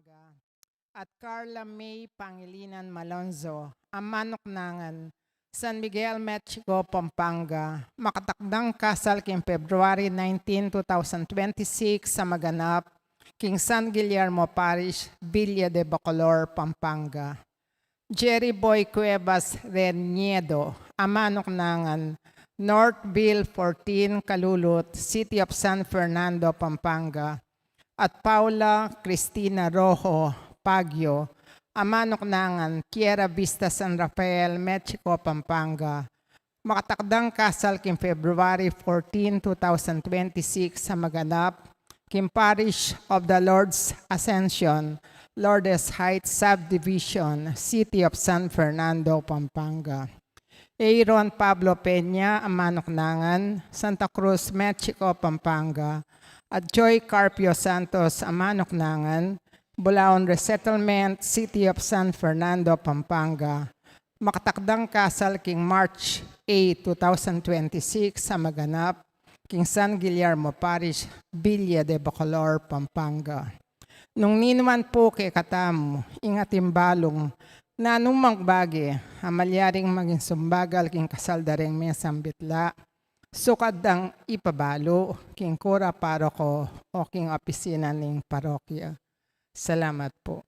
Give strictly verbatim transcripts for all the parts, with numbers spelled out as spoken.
Pampanga, at Carla May Pangilinan Malonzo, a manuknangan, San Miguel, Mexico, Pampanga, makatakdang kasal king February nineteen, two thousand twenty-six, a maganap king San Guillermo Parish, Villa de Bacolor, Pampanga. Jerry Boy Cuevas Reniedo, a manuknangan, Northville fourteen, Calulut, City of San Fernando, Pampanga, at Paula Cristina Rojo Pagyo, a manuknangan, Tierra Vista, San Rafael, Mexico, Pampanga, makatakdang kasal king February fourteen, two thousand twenty-six, a maganap king Parish of the Lord's Ascension, Lourdes Heights Subdivision, City of San Fernando, Pampanga. Aaron Pablo Peña, a manuknangan, Santa Cruz, Mexico, Pampanga, at Joy Carpio Santos, a manuknangan, Bulaon Resettlement, City of San Fernando, Pampanga, makatakdang kasal king March eight, two thousand twenty-six, a maganap king San Guillermo Parish, Villa de Bacolor, Pampanga. Nung ninuman pu kekatamu ing atin balung nanumang bage a malyaring maging sumbagal king kasal da reng mesang bitla, sukad dang ipabalu king kura paroko o king opisina ning parokya. Salamat pu.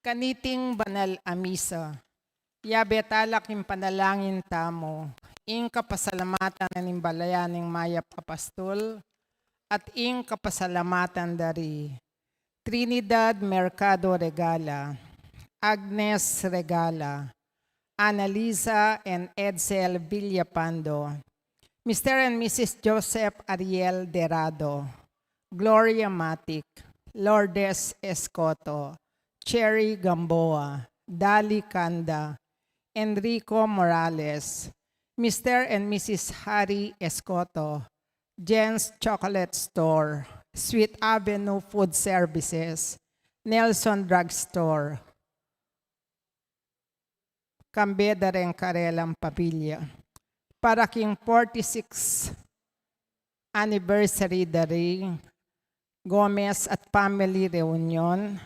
Kaniting banal a misa, yabe tala king panalangin tamu ing kapasalamatan ning balayan ning mayap a pastul at ing kapasalamatan da ri Trinidad Mercado Regala, Agnes Regala, Annalisa and Edsel Villapando, Mister and Missus Joseph Ariel Derado, Gloria Matic, Lourdes Escoto, Cherry Gamboa, Dali Canda, Enrico Morales, Mister and Missus Harry Escoto, Jen's Chocolate Store, Sweet Avenue Food Services, Nelson Drug Store, kambe da reng karelang pamilya. Para king forty-sixth anniversary da ring Gomez at Family Reunion.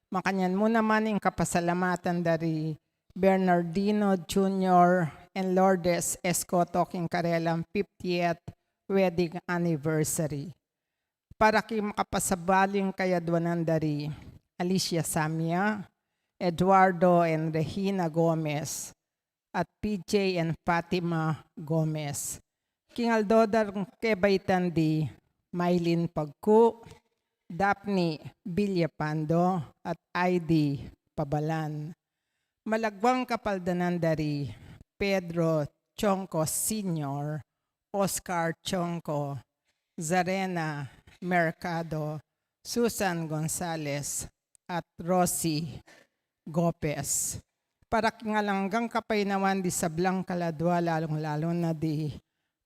Makanyan mu naman ing kapasalamatan da ri Bernardino Junior and Lourdes Escoto king karelang fiftieth wedding anniversary. Para king makapasabaling kayadwanan da ri Alicia Samia, Eduardo and Regina Gomez, at P J and Fatima Gomez. King aldo da ring kebaitan di Mylene Pagku, Daphne Villapando, at Aidi Pabalan. Malagwang kapaldanan da ri Pedro Chongco Senior, Oscar Chongco, Zarena Mercado, Susan Gonzalez, at Rosie Gopez. Para king alang anggang kapaynawan di sablang kaladwa, lalung-lalu na di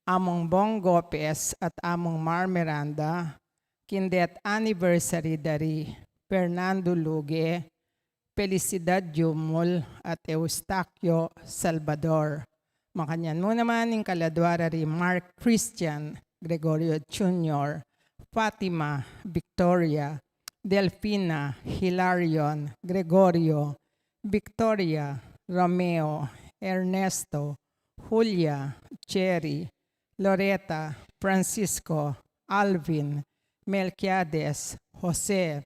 Among Bong Gopez at Among Mar Miranda, king death anniversary da ri Fernando Luge, Felicidad Jumul, at Eustaquio Salvador. Makanyan mu naman ing kaladwa da ri Mark Christian, Gregorio Junior, Fatima, Victoria, Delfina, Hilarion, Gregorio, Victoria, Romeo, Ernesto, Julia, Cherry, Loreta, Francisco, Alvin, Melquiades, Jose,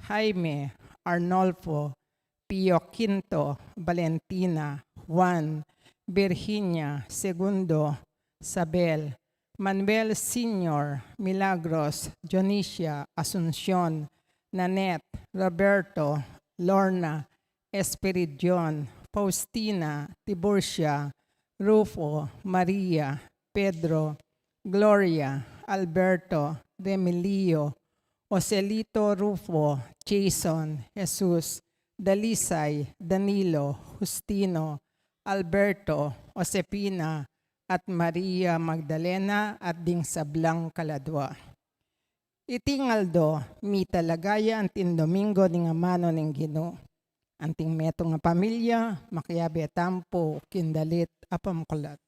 Jaime, Arnolfo, Pio Quinto, Valentina, Juan, Virginia, Segundo, Sabel, Manuel Senior, Milagros, Dionisia, Asuncion, Nanette, Roberto, Lorna, Espiridion, Faustina, Tiburcia, Rufo, Maria, Pedro, Gloria, Alberto, Remilio, Joselito, Rufo, Jason, Jesus, Dalisay, Danilo, Justino, Alberto, Josefina, at Maria Magdalena, at ding sablang kaladwa. Iting aldo, mita la gaya anting Domingo ning amanu ning Ginu. Anting metung a pamilya, makiabe tamu pu king dalit a pamakulat.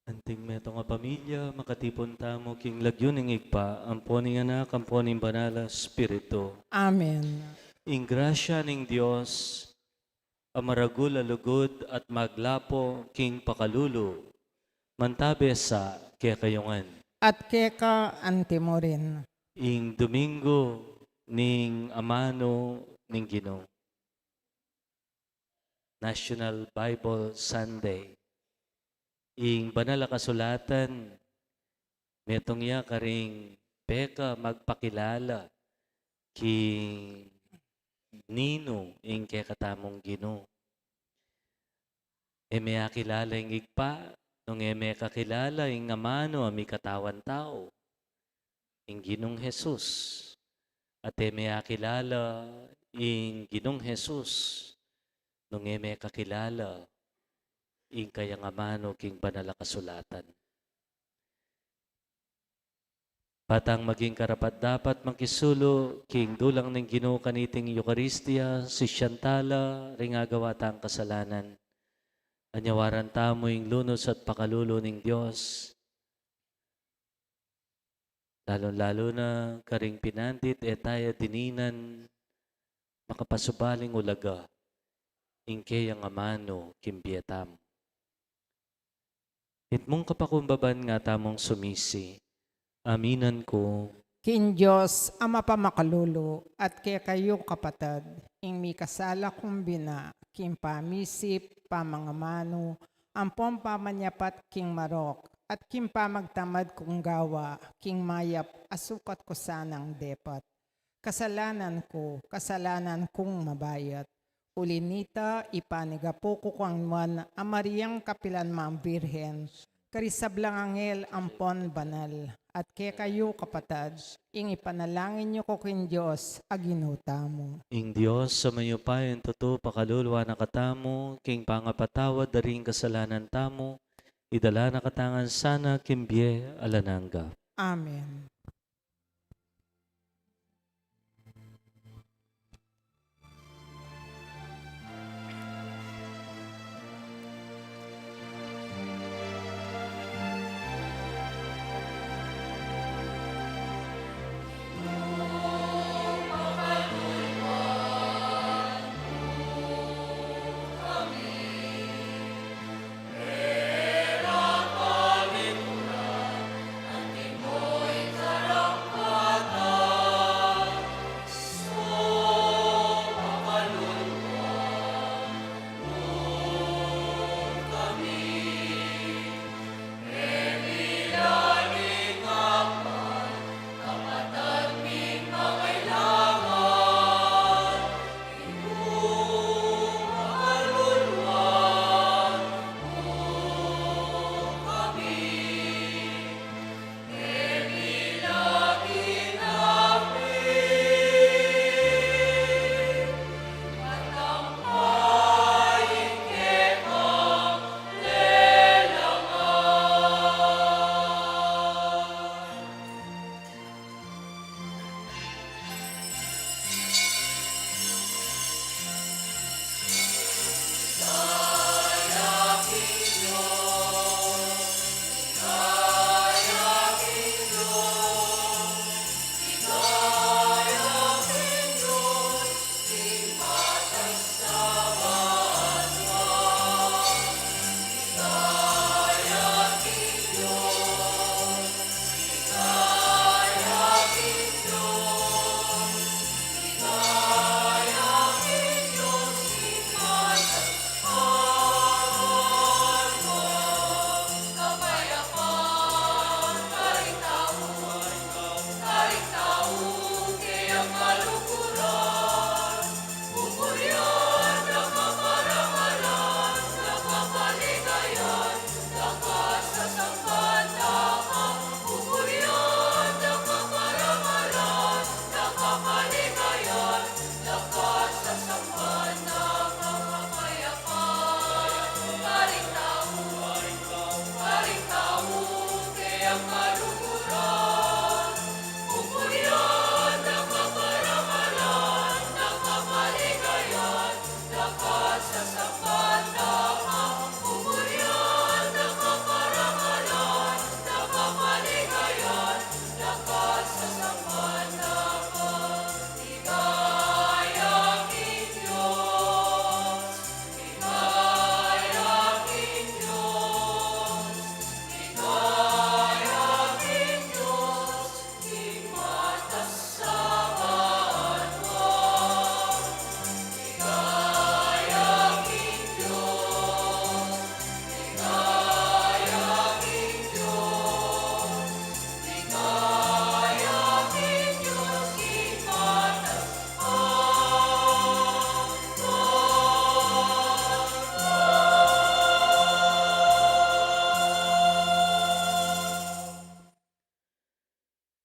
Anting metung a pamilya, makatipun tamu king lagyu ning Ibpa, ampo ning Anak, ampo ning Banal a Espiritu. Amen. Ing grasya ning Dios, a maragul a lugud at maglapo king pakalulu, mantabe sa kekayu ngan. At keka anti mu rin. Ing Domingo ning Amanu ning Ginu. National Bible Sunday. Ing Banal a Kasulatan, metung ya karing peka magpakilala king ninu ing kekatamung Ginu. E me akilala ing Ibpa, nung e me kakilala ing Amanu a mikatawan tau, ing Ginung Jesus. At e me akilala ing Ginung Jesus, nung e me kakilala ing kayang amanu king Banal a Kasulatan. Patang maging karapat-dapat makisulu king dulang ning Ginu kaniting Eukaristia, sisian tala ring agawa tang kasalanan. Anyawaran tamu ing lunus at pakalulu ning Dios. Lalung-lalu na karing pinandit e taya dininan makapasubaling ulaga ing keyang amanu king bie tamu. Itmung kapakumbaban nga tamung sumisi. Aminan ku. King Dios a mapamakalulu, at kekayu kapatad, ing mikasala kung bina, king pamisip, pamangamanu, ampon pamanyapat king marok, at king pamagtamad kung gawa, king mayap a sukat ku sanang depat. Kasalanan ku, kasalanan kung mabayat. Uli nita, ipanigapu ku kang Nuan a Mariang kapilan mang Birhen, karing sablang anghel ampon banal, at kekayu kapatad, ing ipanalangin yu ku king Dios a Ginu tamu. Ing Dios a mayupaya, ing tutu pakalulu na katamu, king pangapatawad da ring kasalanan tamu, idala na katamu ngan sana king bie alang angga. Amen.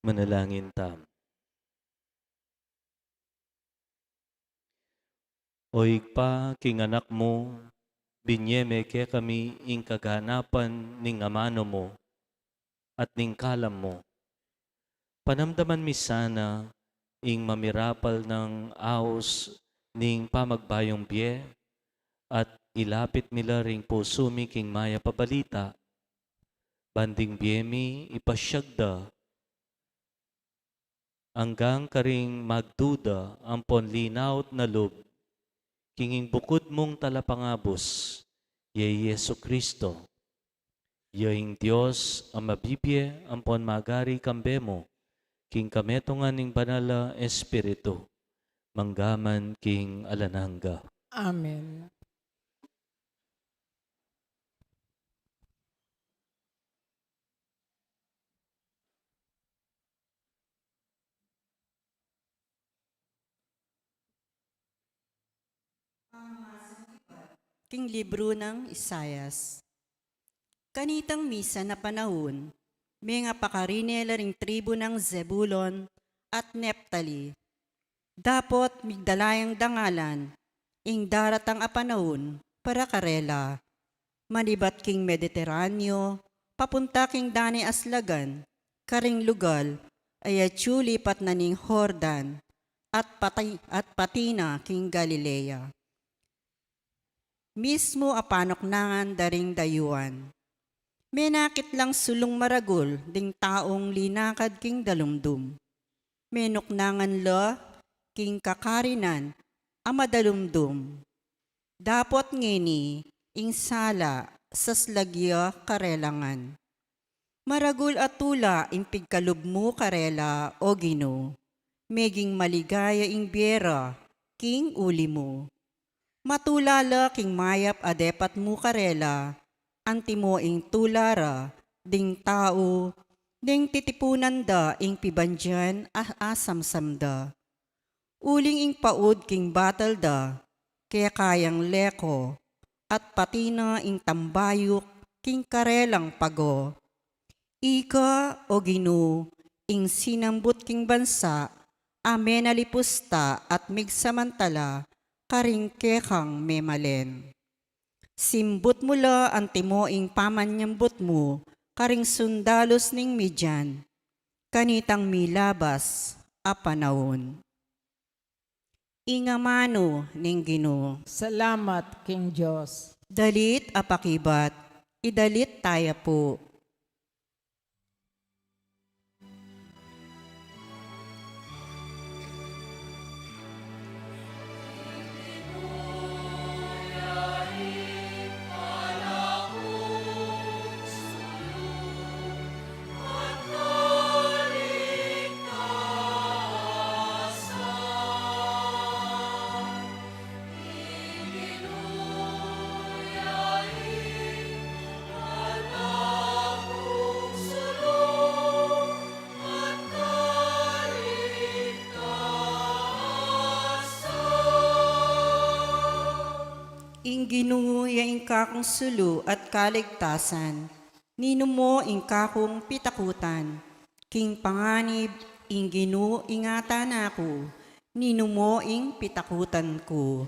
Manalangin tamu. O Ibpa, king Anak mu, binye me kekami ing kaganapan ning amanu mu at ning kalam mu. Panamdaman mi sana ing mamirapal nang aus ning pamagbayung bie, at ilapit mi la ring pusu mi king mayap a balita, ban ding bie mi ipasyag da anggang karing magduda ampon linaut na lub king ing bukud mung talapangabus, ya i Jesucristo. Ya ing Dios a mabibie ampon magari kambe mu, king kametungan ning Banal a Espiritu, manggaman king alang angga. Amen. King libru nang Isaias. Kanitang misan a panaun, mengapakarine la ring tribu nang Zebulon at Neftali. Dapot migdala yang dangalan ing daratang a panaun para karela. Manibat king Mediterraneo, papunta king dane a slagan, karing lugal a atyu lipat na ning Jordan, at pati, at pati na king Galilea. Mismu a panuknangan da ring dayuan. Menakit lang sulung maragul ding taung linakad king dalumdum. Menuknangan la king kakarinan a madalumdum. Dapot ngeni ing sala saslag ya karelangan. Maragul a tula ing pigkalub mu karela, O Ginu, meging maligaya ing bie ra king uli mu. Matula la king mayap a depat mu karela, antimo ing tula ra ding tau, ding titipunan da ing pibandian a asamsam da. Uling ing paud king batal da, keka yang leko, at pati na ing tambayuk king karelang pago. Ika, O Ginu, ing sinambut king bansa a menalipusta at migsamantala karing kekang memalen. Simbut mu la antimo ing pamanyambut mu karing sundalus ning Midian, kanitang milabas a panaun. Ing amanu ning Ginu. Salamat king Dios. Dalit a pakibat, idalit taya pu. Ing Ginu ya ing kakung sulu at kaligtasan. Ninu mo ing kakung pitakutan? King panganib, ing Ginu ingatan na ku, ninu mo ing pitakutan ku?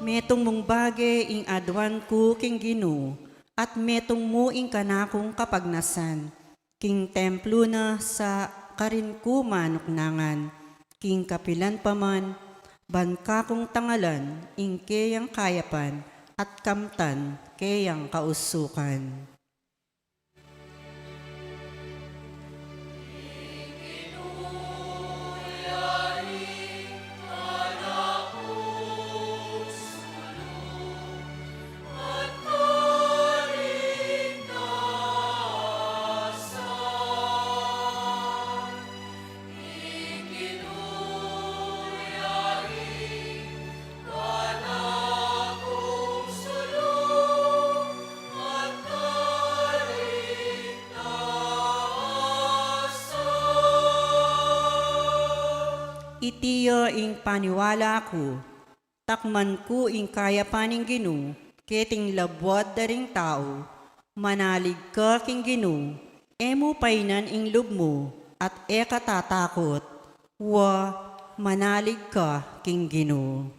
Metung mung bage ing aduan ku king Ginu, at metung mu ing kanakung kapagnasan. King templu na sa karin ku manuknangan, king kapilan pa man, ban kakung tangalan ing keyang kayapan at kamtan keyang kausukan. Iya ing paniwala ku, takman ku ing kayapan ning Ginu, keting labuad da ring tau, manalig ka king Ginu, e mu painan ing lub mu, at e ka tatakut, wa, manalig ka king Ginu.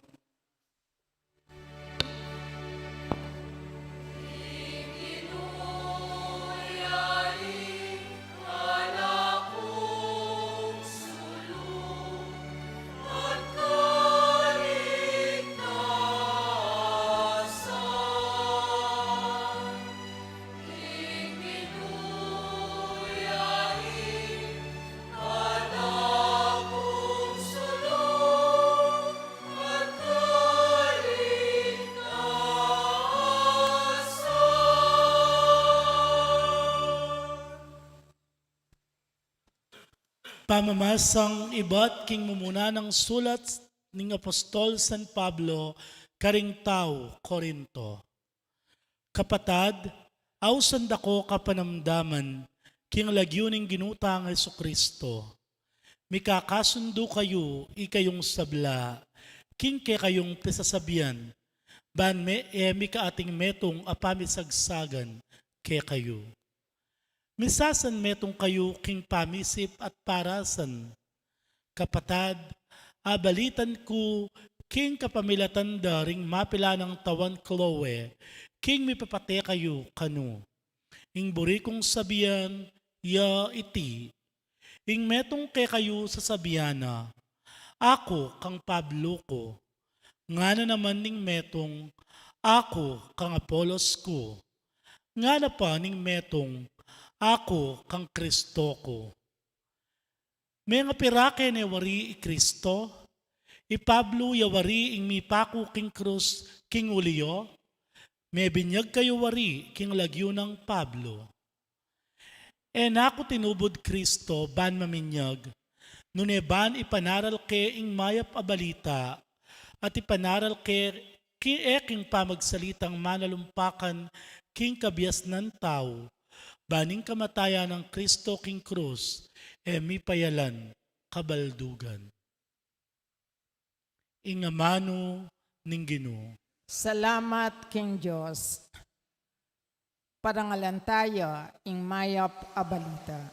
Pamamasang ibat king mumuna nang sulat ning Apostol San Pablo karing tau Corinto. Kapatad, ausan da ko kapanamdaman king lagyu ning Ginu tang Jesucristo. Mikakasundu kayu, ikayung sabla, king kekayung pisasabian, ban me e mikaating metung a pamisagsagan kekayu. Misasan metung kayu king pamisip at parasan. Kapatad, abalitan ku king kapamilatan da ring mapilan nang tawan Chloe, king mipapate kayu kanu. Ing buri kung sabian ya iti, ing metung kekayu sasabian na, "Aku kang Pablo ku," ngana naman ning metung, "Aku kang Apolos ku," ngana pa ning metung, "Aku kang Kristo ku." Mengapira ke ne wari i Kristo? I Pablo ya wari ing mipaku king krus king uli yu? Mebinyag kayu wari king lagyu nang Pablo? E na ku tinubud Kristo ban maminyag, nune ban ipanaral ke ing mayap a balita, at ipanaral ke ki-, e king pamagsalitang manalumpakan king kabiasnan tau, ban ing kamatayan nang Kristo king krus e mipayalan kabaldugan. Ing amanu ning Ginu. Salamat king Dios. Parangalan taya ing mayap a balita.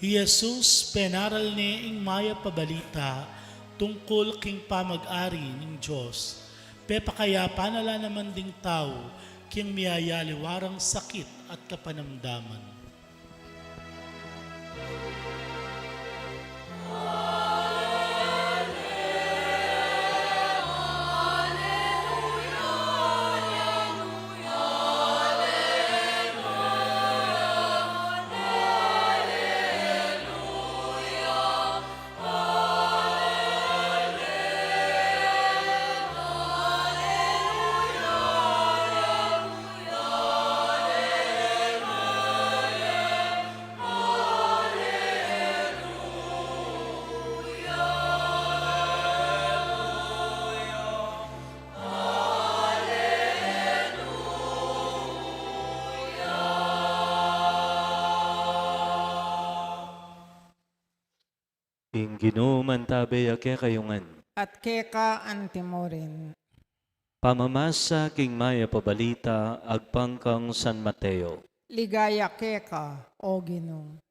I Jesus, penaral ne ing mayap a balita tungkul king pamag-ari ning Dios. Pepakayapan na la naman ding tau king miyayaliwarang sakit at kapanamdaman. Ing Ginu mantabe ya kekayu ngan. At keka antimurin. Pamamasa king mayap a balita agpang kang San Mateo. Ligaya keka, O Ginu.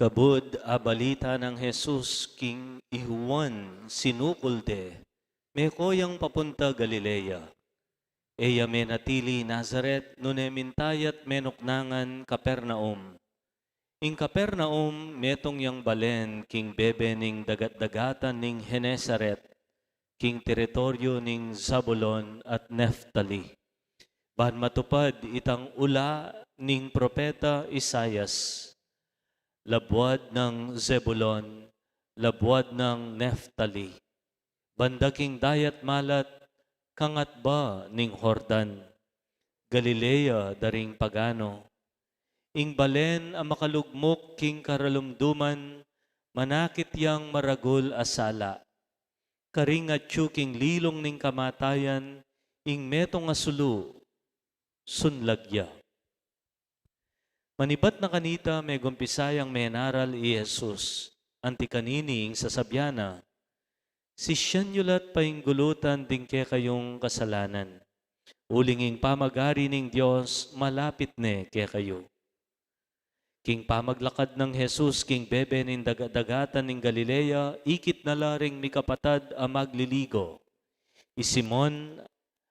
Kabud a balita nang Jesus king i Juan sinukul de, meko yang papunta Galilea. E ya menatili Nazaret, nune mintayat menuknangan Capernaum. Ing Capernaum metung yang balen king bebe ning dagat-dagatan ning Genesaret, king teritoryu ning Zabulon at Neftali, ban matupad itang ula ning propeta Isaias, "Labuad nang Zebulon, labuad nang Neftali, banda king dayat malat, kangatba ning Jordan, Galilea da ring pagano. Ing balen a makalugmuk king karalumduman, manakit yang maragul a sala. Karing atyu king lilung ning kamatayan, ing metung a sulu, sunlag ya." Manibat na kanita, megumpisa yang menaral i Jesus, anti kanini ing sasabian na, "Sisian yu la't painggulutan ding kekayung kasalanan, uling ing pamagari ning Dios malapit ne kekayu." King pamaglakad nang Jesus king bebe ning dagat-dagatan ning Galilea, ikit na la ring mikapatad a magliligo, i Simon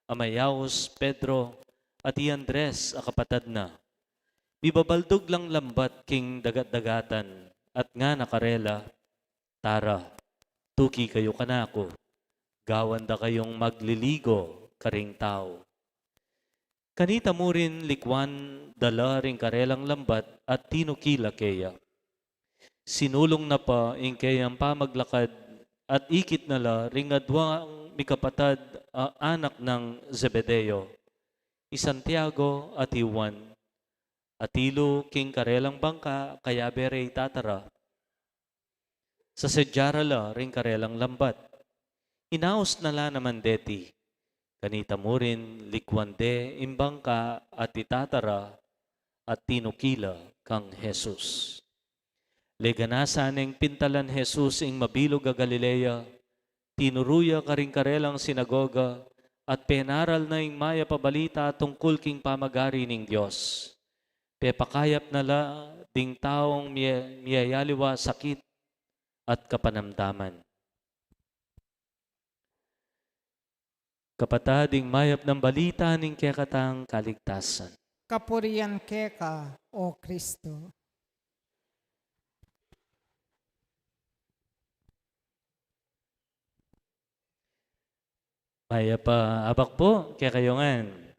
a mayaus Pedro, at i Andres a kapatad na. Mibabaldug lang lambat king dagat-dagatan, at ngana karela, "Tara, tuki kayu kanaku, gawan da kayung magliligo karing tau." Kanita murin, likwan da la ring karelang lambat at tinuki la keya. Sinulung na pa ing keyang pamaglakad at ikit na la ring aduang mikapatad a anak nang Zebedeo, i Santiago at i Juan. Atilu king karelang bangka, kayabe re itatara. Sasadya ra la ring karelang lambat. Inaus na la naman deti. Kanita murin, likwan de ing bangka at itatara at tinuki la kang Jesus. Leganasan neng pintalan Jesus ing mabilug a Galilea, tinuru ya karing karelang sinagoga, at penaral na ing mayap a balita tungkul king pamagari ning Dios. Pepakayap na la ding taung mie-, miyayaliwa sakit at kapanamdaman. Kapatad, ing mayap nang balita ning kekatang kaligtasan. Kapurian keka, O Kristo. Mayap a abak pu kekayu ngan.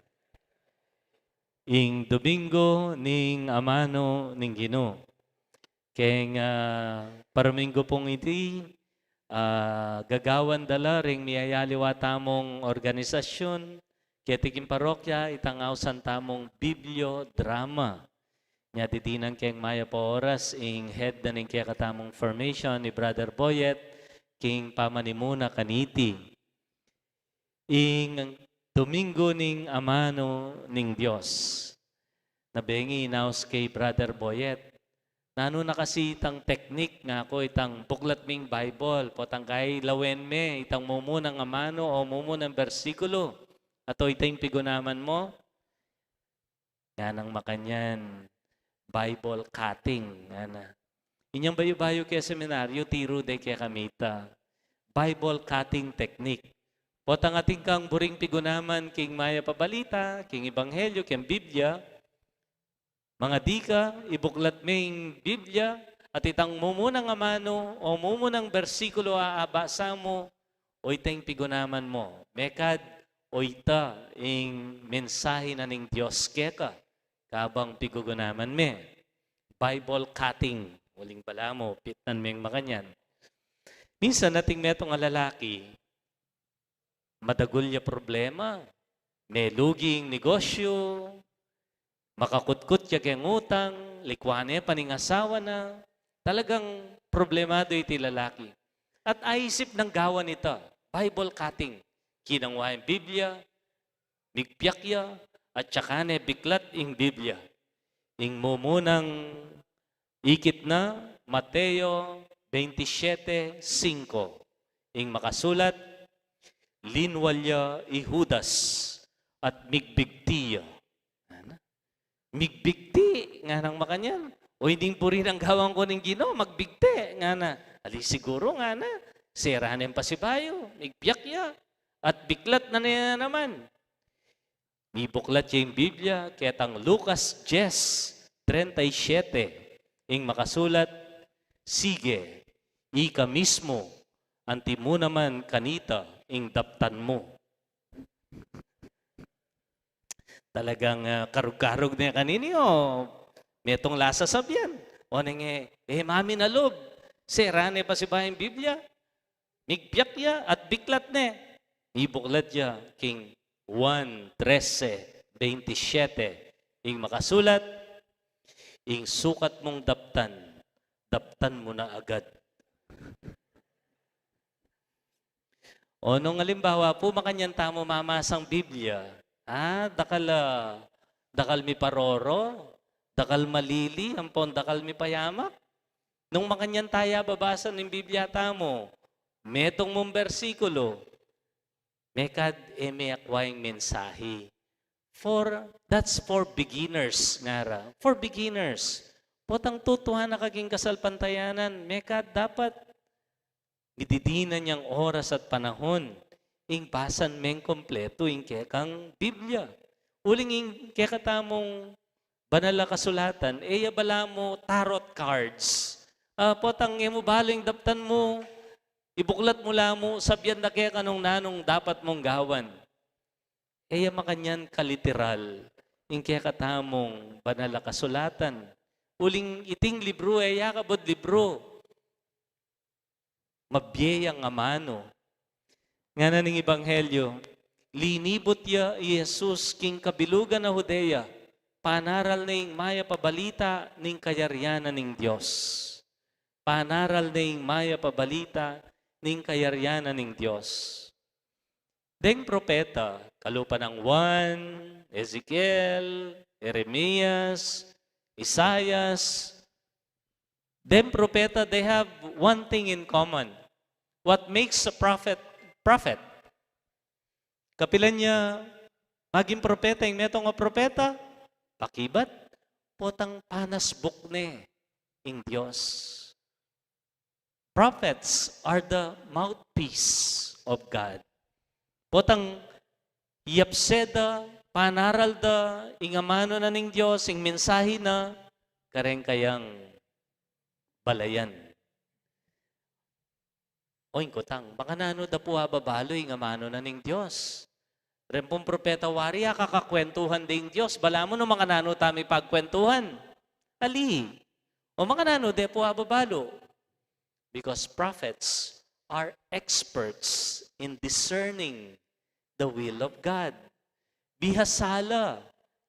Ing Domingo ning Amanu ning Ginu. Keng, ah, paruminggu pung iti, ah, gagawan da la ring miyayaliwa tamung organisasyun, keti king parokya, itang ausan tamung bibliodrama. Nya didinan keng mayap a oras, ing head na ning kekatamung formation, i Brother Boyet, king pamanimuna kaniti. Ing Domingo ning Amanu ning Dios. Na bengi inaus ke i Brother Boyet, "Nanu na kasi itang teknik," ngaku, "itang buklat ming Bible, potang kay lawen me itang mumunang amanu o mumunang bersikulu, ato ita ing pigunaman mu?" Nganang makanyan, "Bible cutting," ngana. Inyang bayu-bayu ke seminaryu, tiru de kekami ita, Bible cutting technique. Potang atin kang buring pigunaman king mayap a balita, king ebanghelyu, king Biblia, mangadi ka, ibuklat me ing Biblia, at itang mumunang amanu o mumunang bersikulu a abasa mu, o ita ing pigunaman mu. Mekad o ita ing mensahe na ning Dios keka, kabang pigugunaman me. Bible cutting. Uling balamu, pitnan meng makanyan. Minsan atin metung a lalaki, madagul ya problema, melugi ing negosyu, makakutkut ya keng utang, likwan ne pa ning asawa na. Talagang problemado iti lalaki. At aisip nang gawan ita, Bible cutting. Kinangwa ing Biblia, migpiak ya, at saka ne biklat ing Biblia. Ing mumunang ikit na, Mateo twenty-seven five. Ing makasulat, "Linwal ya i Judas at migbigti ya." Ana? Migbigti, nganang makanyan, O ining buri nang gawan ku ning Ginu, magbigti, ngana. Ali siguru, ngana, sera ne pasibayu, migbiak ya, at biklat na ne naman. Mibuklat ya ing Biblia, ketang Lucas diez treinta y siete, ing makasulat, "Sige, ika mismu, anti mu naman kanita ing daptan mu." Talagang, ah, karug-karug ne kanini, o metung la sasabian. O neng, eh, eh, maminalub. Sera ne pasibayu ing Biblia. Migbiak ya at biklat ne. Mibuklat ya king Juan trese veintisiete. Ing makasulat, "Ing sukat mung daptan, daptan mu na agad." O nung alimbawa pu, makanyan tamu mamasang Biblia, ah, dakal, ah, dakal miparoro, dakal malili, ampon dakal mipayamak. Nung makanyan taya babasa ning Biblia tamu, metung mung bersikulo, mekad e me akwa ing mensahe. For, that's for beginners, ngara. For beginners. Potang tutuan na ka king kasalpantayanan, mekad dapat mididinan yang oras at panahon ing basan meng kompletu ing kekang Biblia. Uling ing kekatamung banal a kasulatan, e ya balamu tarot cards. Ah, potang e mu balu ing daptan mu, ibuklat mu la mu, sabian da keka nung nanung dapat mung gawan. E ya makanyan kaliteral ing kekatamung banal a kasulatan. Uling iting libru, e ya kabud libru. Mabie yang amanu. Ngana ning Ebanghelyo, linibut ya i Jesus king kabilugan a Judea, panaral ne ing mayap a balita ning kayarian na ning Dios. Panaral ne ing mayap a balita ning kayarian na ning Dios. Deng propeta, kalupa nang Juan, Ezekiel, Jeremias, Isaias, deng propeta, they have one thing in common. What makes a prophet, prophet? Kapilan ya maging propeta ing metung a propeta? Pakibat, potang panasbuk ne ing Dios. Prophets are the mouthpiece of God. Potang yapse da, panaral da ing amanu na ning Dios, ing mensahe na kareng kayang balayan. O ing kutang, makananu da pu ababalu ing amanu na ning Dios? Reng pung propeta wari, akakakwentuhan da ing Dios. Balamu nung makananu tamu pagkwentuhan? Ali. O makananu de pu ababalu? Because prophets are experts in discerning the will of God. Bihasa la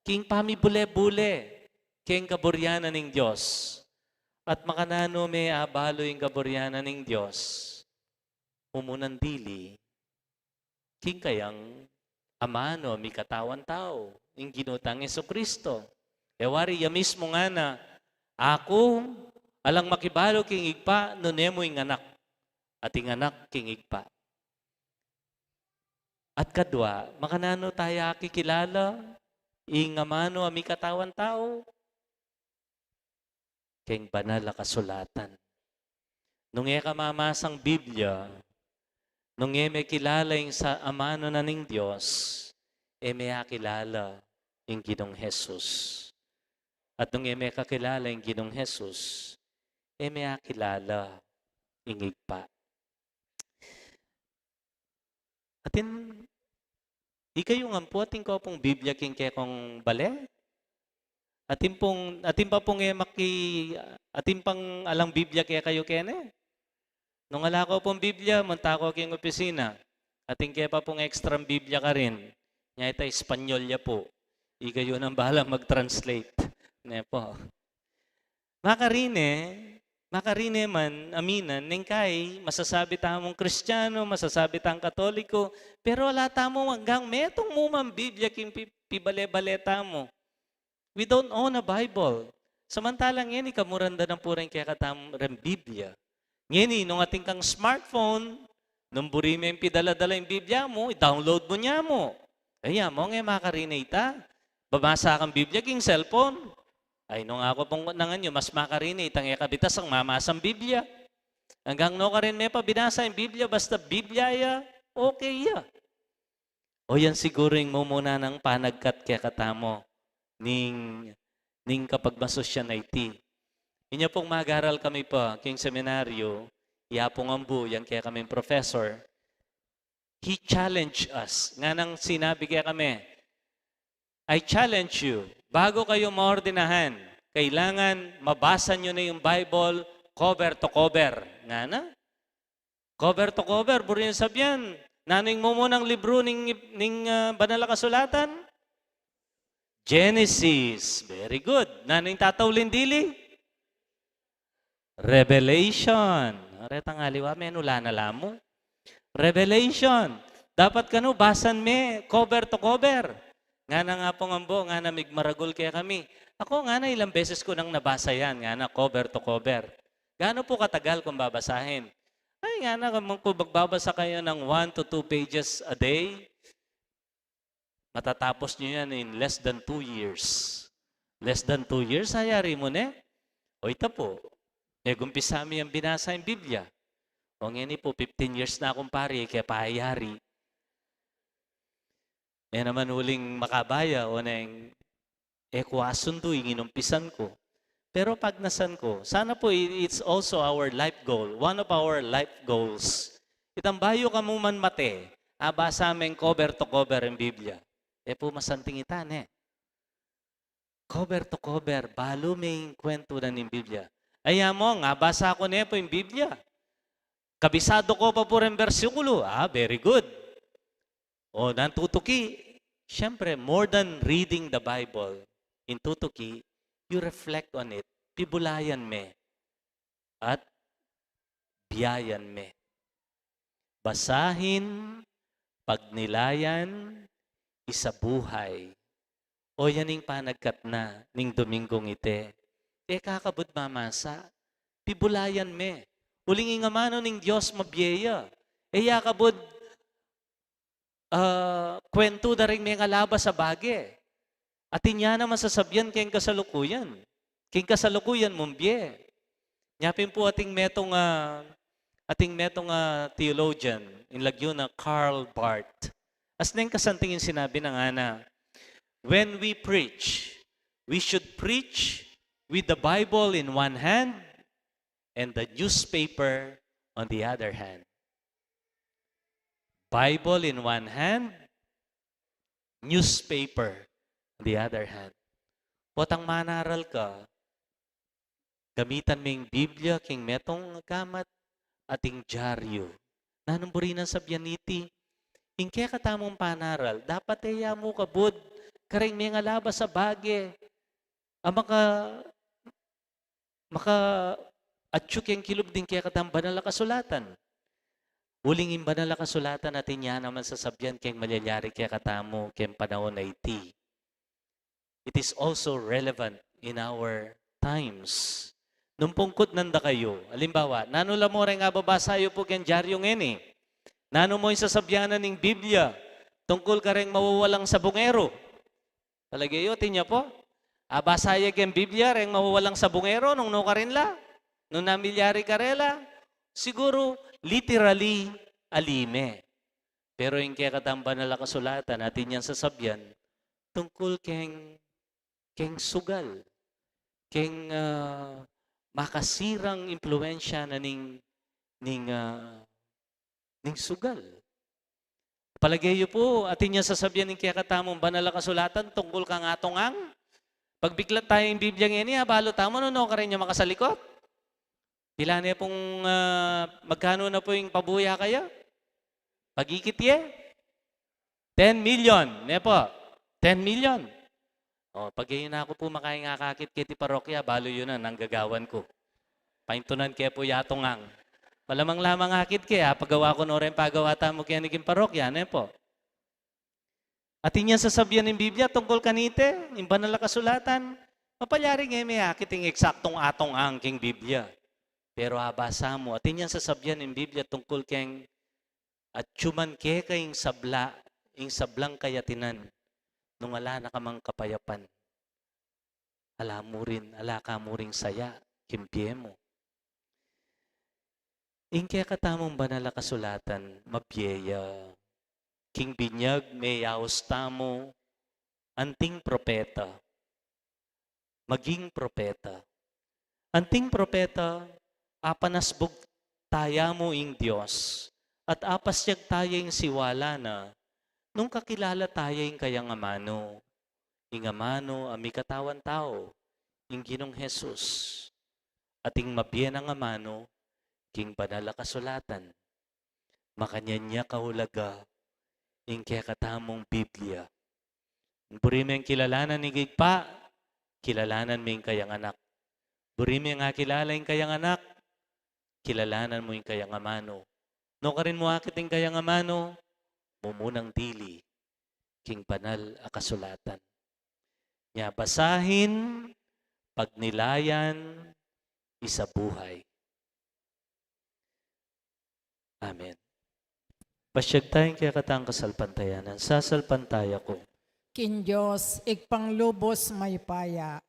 king pamibule-bule keng kaburian na ning Dios. At makananu me abalu ing kaburian na ning Dios? Umunan dili king kayang amanu a mikatawan tau, ing Ginu tang Jesucristo. E wari ya mismu ngana, "Aku alang makibalu king Ibpa nune mu ing Anak, at ing Anak king Ibpa." At kadua, makananu taya akikilala ing amanu a mikatawan tau? Keng banal a kasulatan. Nung e ka mamasang Biblia, nung e me kilala ing sa amanu na ning Dios, e me akilala ing Ginung Jesus. At nung e me kakilala ing Ginung Jesus, e me akilala ing Ibpa. Atin, ikayu ngan pu, atin ko pung Biblia king kekong bale? Atin pung, atin pa pung e maki, atin pang alang Biblia kekayu kene? Nung ala ko pung Biblia, munta ko king opisina. Atin ke pa pung extra Biblia karin. Nya ita Espanyol ya pu. Ikayu nang bahala mag-translate. Ne pu. Makarine, makarine man, aminan, neng kai, masasabi tamung Kristiano, masasabi tang Katoliko, pero ala tamu anggang metung mu mang Biblia king pi-, pibale-bale tamu. We don't own a Bible. Samantalang ngeni, kamuran da nang pureng kekatam reng Biblia. Ngeni, nung atin kang smartphone, nung buri meng pidala-dala ing Biblia mu, i-download mu nya mu. Kaya mu, nge makarine ita. Babasa kang Biblia king cellphone. Ay, nung aku pung nangan yu, mas makarini itang e kabitas ang mamasang Biblia. Anggang nukarin me pa binasa ing Biblia, basta Biblia ya, okay ya. O yan siguru ing mumuna nang panagkat kekatamu ning, ning kapagmasusyan a iti. Inya pung magaral kami pa king seminaryo, iya pung ambu, yang kekaming professor, he challenged us. Nganang sinabi kekami, "I challenge you, bago kayu maordinahan, kailangan mabasa yu na ing Bible cover to cover." Ngana? Cover to cover, buri nang sabian, nanu ing mumunang libru ning, ning, ah, Banal a Kasulatan? Genesis. Very good. Nanu ing tatauling dili? Revelation. Retang aliwa, menula na la mu. Revelation. Dapat kanu basan me cover to cover. Ngana nga pung ambu, ngana, "Migmaragul kekami." Aku, ngana, ilang beses ku nang nabasa yan, ngana, cover to cover. Gaano po katagal kung babasahin? Ay, ngana, kung magbabasa kayo ng one to two pages a day, matatapos nyo yan in less than two years. Less than two years, ayari mu ne? O ita po, megumpisa mi yang binasa ing Biblia. O ngeni po, fifteen years na akong pari, e ke pa ayari. E naman uling makabaya, o neng e ku asundu ing inumpisan ku. Pero pagnasan ku, sana po i-, it's also our life goal, one of our life goals. Itang bayu ka mu man mate, abasa meng cover to cover ing Biblia. E po masanting ita, ne? Cover to cover, balu me ing kwentu na ning Biblia. Ay, among, abasa ku ne po ing Biblia. Kabisado ku pa po ring bersikulo. Ah, very good. O, nanu tutuki? Siyempre, more than reading the Bible, in tutuki, you reflect on it. Pibulayan me at biayan me. Basahin, pagnilayan, isabuhay. O yan ing panagkat na ning Dominggung iti. E ka kabud mamasa, pibulayan me. Uling ing amanu ning Dios mabie ya. E ya kabud ah, kwentu da ring mengalabas a bage. Atin ya naman sasabian keng kasalukuyan. Keng kasalukuyan mung bie. Nya pin pu ating metung, ah, ating metung, ah, theologian, ing lagyu na Karl Barth. As neng kasanting ing sinabi na ngana, "When we preach, we should preach with the Bible in one hand and the newspaper on the other hand." Bible in one hand, newspaper on the other hand. Potang manaral ka, gamitan me ing Biblia king metung a gamat at ing dyaryu. Nanung buri nang sabian iti? Ing kekatamung panaral, dapat e ya mu kabud kareng mengalabas a bage a maka-, makaatyu keng kilub ding kekatang Banal a Kasulatan. Uling ing Banal a Kasulatan atin ya naman sasabian keng malyayari kekatamu keng panaun a iti. It is also relevant in our times. Nung pungkut nanda kayu, alimbawa, nanu la mu reng ababasa yu pu keng dyaryu ngeni? Nanu mu ing sasabian na ning Biblia tungkul kareng mawawalang sabungero? Palage yu, atin ya pu? Abasa ye keng Biblia reng mawawalang sabungero nung nukarin la? Nung namilyari karela? Siguru, literally, ali me. Pero ing kekatang Banal a Kasulatan, atin yang sasabian tungkul keng, keng sugal, keng, ah, makasirang impluensya na ning, ning, ah, ning sugal. Palage yu pu, atin yang sasabian ning kekatamung Banal a Kasulatan tungkul kang atung ang? Pagbiklat tamu ing Biblia ngeni, abalu tamu nung nukarin ya makasalikut? Pila ne pung, ah, magkanu na pu ing pabuya kaya? Pagikit ye? Ten million, ne pu? Ten million. O, pag-e na ku pu makaing akakit keti parokya, balu yu na, nanggagawan ku. Paintunan ke pu yatung ang. Malamang-lamang akit ke, apagawa ku no reng pagawa tamu keni king parokya, ne pu? Atin yang sasabian ning Biblia tungkul kaniti, ing Banal a Kasulatan, mapalyari nge me akit ing eksaktung atung ang king Biblia. Pero abasa mu, atin yang sasabian ning Biblia tungkul keng atyu man keka ing sabla, ing sablang kayatinan, nung ala na ka mang kapayapan. ala mu rin, ala ka mu ring saya king bie mu. Ing kekatamung banal a kasulatan, mabie ya. King binyag, meyaus tamu anting propeta, maging propeta. Anting propeta, apanasbug taya mu ing Dios, at apasyag taya ing siwala na, nung kakilala taya ing kayang amanu, ing amanu a mikatawan tau, ing Ginung Jesus, at ing mabie nang amanu, king banal a kasulatan. Makanyan ya kaulaga ing kekatamung Biblia. Buri meng kilalanan ing Ibpa, kilalanan me ing kayang anak. Buri meng akilala ing kayang anak, kilalanan mu ing kayang amanu. Nukarin mu akit ing kayang amanu, mumunang dili king banal a kasulatan. Nya basahin, pagnilayan, isabuhay. Amen. Pasyag taya ing kekatang kasalpantayanan. Sasalpantaya ku king Dios, Ibpang lubus mayupaya,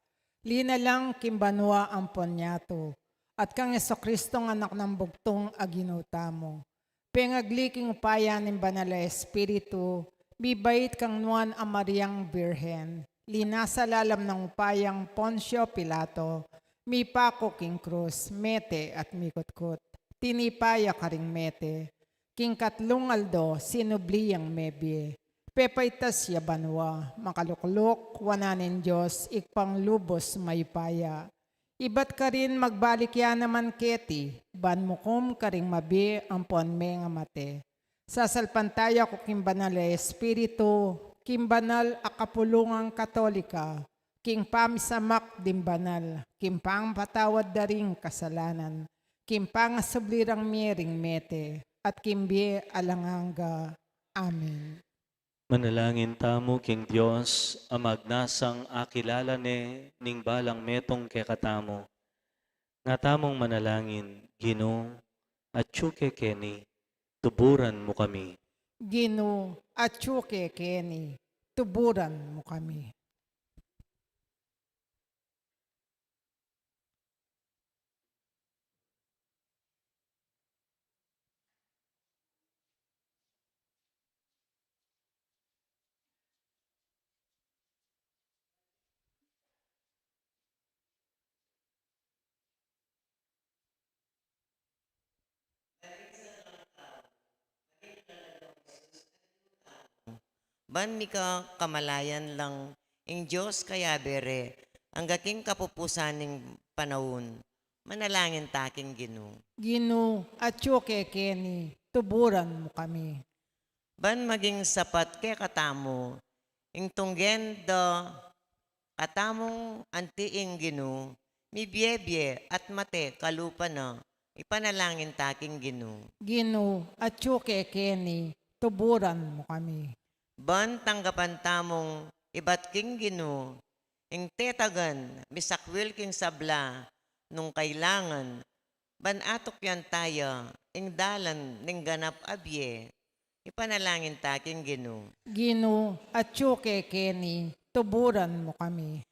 linalang king banua ampon yatu, at kang Jesucristong Anak nang bugtung a Ginu tamu. Pengagli king upaya ning Banal a Espiritu, mibait kang Nuan a Mariang Birhen, linasa lalam nang upayang Poncio Pilato, mipaku king krus, mete at mikutkut. Tinipa ya karing mete, king katlung aldo sinubli yang mebie. Pepaitas ya banua, makalukluk wanan ning Dios, Ibpang lubus mayupaya. Ibat karin magbalik ya naman keti, ban mukum karing mabie ampon mengamate. Sasalpantaya ku king Banal a Espiritu, king banal a kapulungan Katolika, king pamisamak ding banal, king pangapatawad da ring kasalanan, king pangasubli rang mie ring mete, at king bie alang angga. Amen. Manalangin tamu king Dios a magnasang akilala ne ning balang metung kekatamu. Nga tamung manalangin, Ginu, atyu ke keni, tuburan mu kami. Ginu, atyu ke keni, tuburan mu kami. Ban mika kamalayan lang ing Dios kayabe re, angga king kapupusan ning panaun. Manalangin ta king Ginu. Ginu, atyu ke keni, tuburan mu kami. Ban maging sapat kekatamu ing tunggen da katamung anti ing Ginu, mibie-bie at mate kalupa na, ipanalangin ta king Ginu. Ginu, atyu ke keni, tuburan mu kami. Ban tanggapan tamung ibat king Ginu ing tetagan misakwil king sabla nung kailangan, ban atukyan taya ing dalan ning ganap a bie, ipanalangin ta king Ginu. Ginu, atyu ke keni, tuburan mu kami.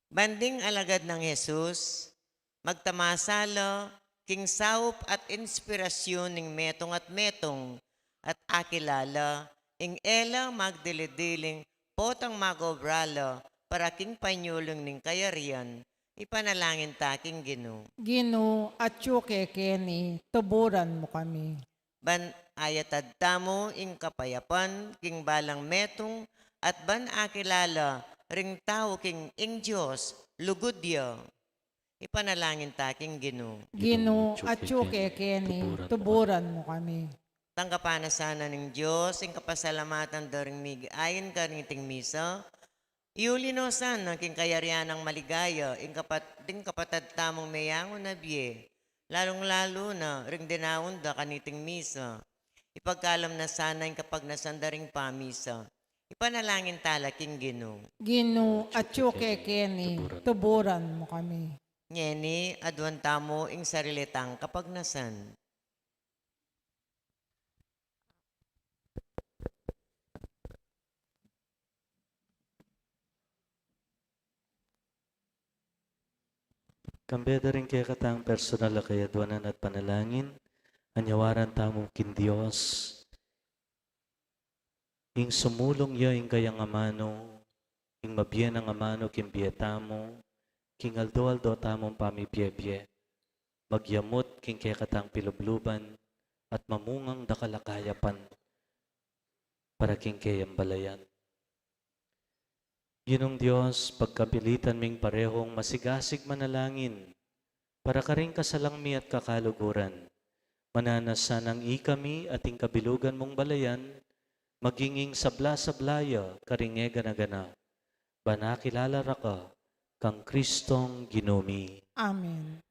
Ban ding alagad nang Jesus magtamasa la king saup at inspirasyun ning metung at metung, at akilala ing e la magdili-diling potang mag-obra la para king panyulung ning kayarian, ipanalangin ta king Ginu. Ginu, atyu ke keni, tuburan mu kami. Ban ayatad tamu ing kapayapan king balang metung, at ban akilala ring tau king ing Dios lugud ya, ipanalangin ta king Ginu. Ginu, atyu ke keni, tuburan mu kami. Tanggapan na sana ning Dios ing kapasalamatan da ring migain kaniting misa. Iuli no sana king kayarian nang maligaya ing kapat-, ding kapatad tamung meyangu na bie, lalung-lalu na ring dinaun da kaniting misa. Ipagkalam na sana ing kapagnasan da ring pamisa. Ipanalangin ta la king Ginu. Ginu, atyu ke keni, tuburan mu kami. Ngeni, aduan tamu ing sarili tang kapagnasan. Kambe da ring kekatang personal a kayaduanan at panalangin, anyawaran tamu king Dios. Ing sumulung ya ing kayang amanu, ing mabie nang amanu king bie tamu, king aldo-aldo tamung pamibie-bie, magyamut king kekatang pilubluban at mamungang dakal a kayapan para king keyang balayan. Ginung Dios, pagkapilitan ming parehong masigasig manalangin para karing kasalang mi at kakaluguran, mananu na sanang ikami at ing kabilugan mung balayan maging ing sabla-sabla ya karing e gana-gana, ban akilala ra ka, kang Kristong Ginu mi. Amen.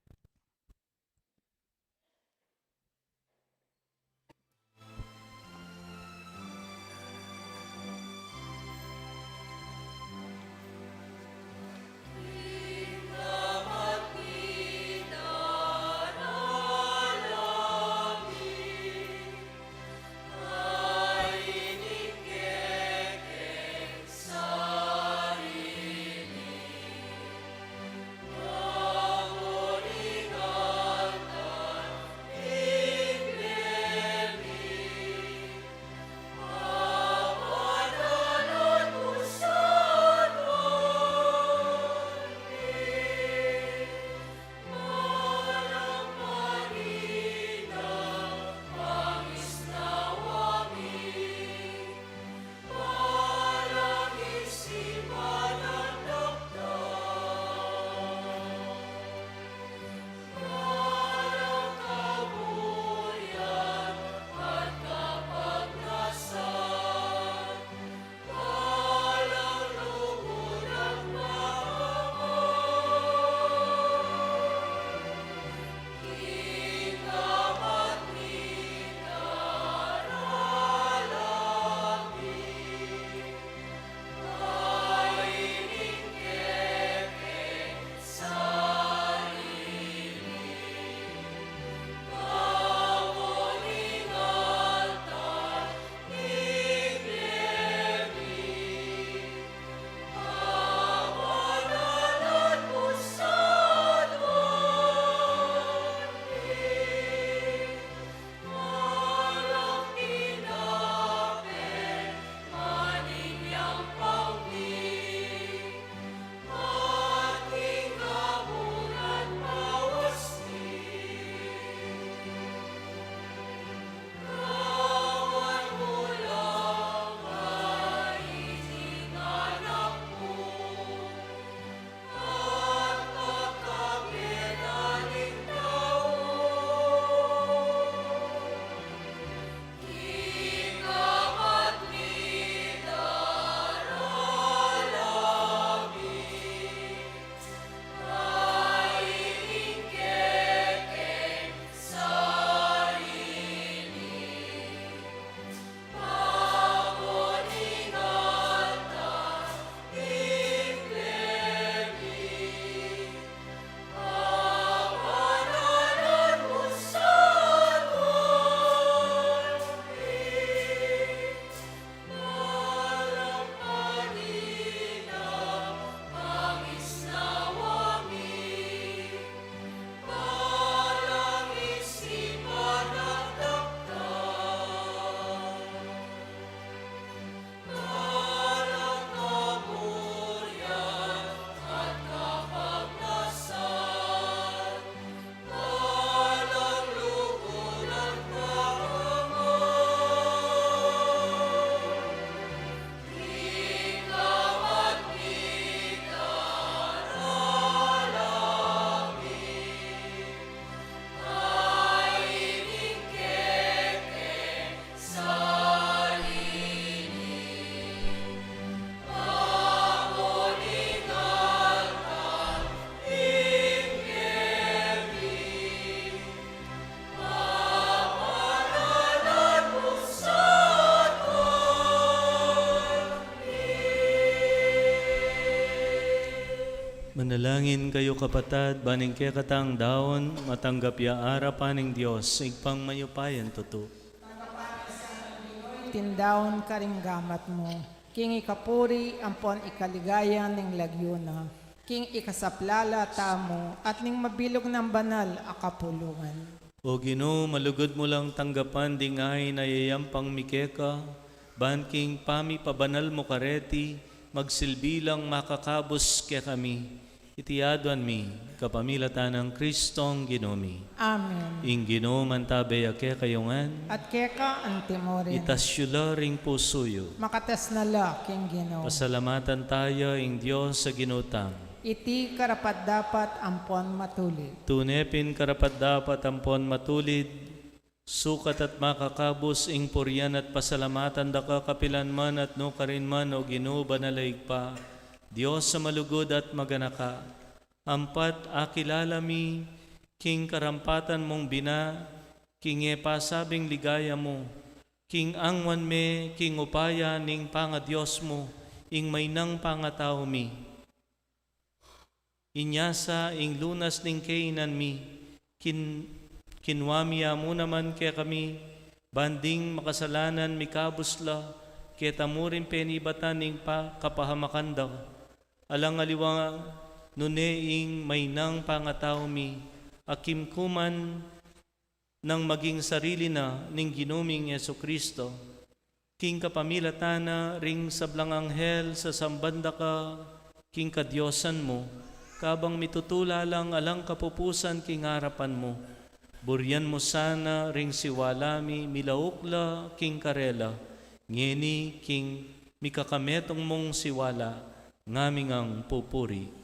Manalangin kayu, kapatad, ban ing kekatang daun matanggap ya arapan ning Dios, Ibpang mayupayang tutu. Iting daun karing gamat mu, king ikapuri ampon ikaligaya ning lagyu na. king ikasaplala tamu at ning mabilug nang banal a kapulungan. O Ginu, malugud mu lang tanggapan ding ain a yayampang mi keka, ban king pamipabanal mu kareti, magsilbi lang makakabus kekami. Iti aduan mi kapamilatan nang Kristong Ginu mi. Amen. Ing Ginu mantabe ya kekayu ngan. At keka antimurin. Itas yu la ring pusu yu. Makatas na la king Ginu. Pasalamatan taya ing Dios a Ginu tang. Iti karapat-dapat ampon matulid. Tune pin karapat-dapat ampon matulid, sukat at makakabus ing purian at pasalamatan da ka kapilan man at nukarin man, o Ginu, banal a Ibpa, Dios a malugud at maganaka. Ampat akilala mi king karampatan mung bina, king e pasabing ligaya mu, king angwan me king upaya ning pangadios mu, ing mainang pangatau mi. Inya sa ing lunas ning kainan mi, kin-, kinua mi ya mu naman kekami, ban ding makasalanan mikabus la, keta mu rin penibatan ing pa-, kapahamakan da. Alang aliwa nune ing mainang pangatau mi, a kimkuman nang maging sarili na ning Ginu ming Jesucristo, king kapamilatan na ring sablang anghel sasamban da ka king kadiosan mu, kabang mitutula lang alang kapupusan king arapan mu. Burian mu sana ring siwala mi milauk la king karela, ngeni king mikakametung mung siwala, ngami ngang pupuri.